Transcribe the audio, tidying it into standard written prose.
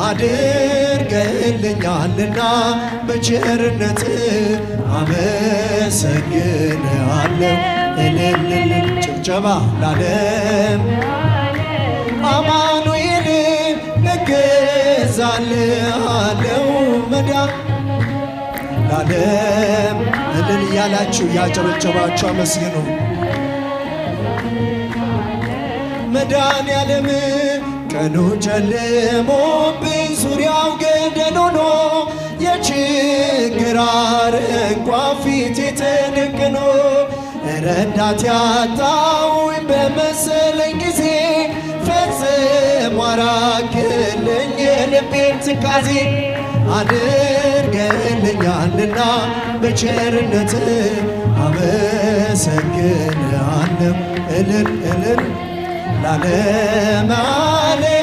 አድርገህልኛልና በቸርነት አመሰግንሃለሁ። እልል ጭብጨባ ላለም አማኑኤል እገዛልሃለሁ መዳን ላለም። እልል እያላችሁ እያጨበጨባችሁ አመስግኑ። መድኃኔዓለም ቀኑ ጨልሞብኝ ዙሪያው ገደል ሆኖ የችግር አረንቋ ፊቴ ተደቅኖ ረዳት ያጣሁኝ በመሰለኝ ጊዜ ፈጽሞ አራቅልኝ የልቤን ትካዜ አድርገህልኛልና በቸርነት አመሰግንሃለሁ። እልል እልል ላለም ዓለም።